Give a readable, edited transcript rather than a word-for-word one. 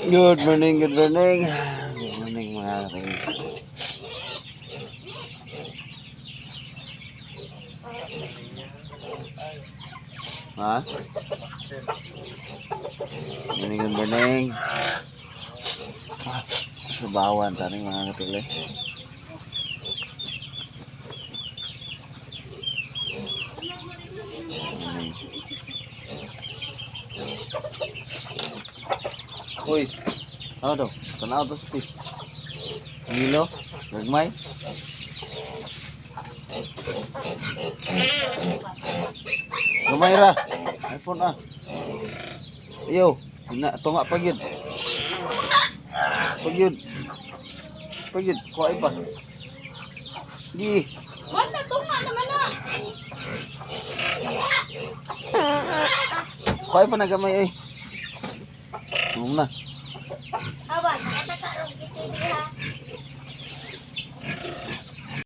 Good morning, good morning. Good morning, mga kapatid. Ha? Good morning, good morning. Subawan taning mga kapatid. Morning. Uy, ano daw? Tanaw to sa pitch. Nilo, gagmay. Gamay ra. iPhone ah. Iyo, na tunga pa gyud. Pagyud. Pagyud, kuha pa. Di. Wala, tunga naman na. Kuha pa na gamay ay. Ano na? Awan.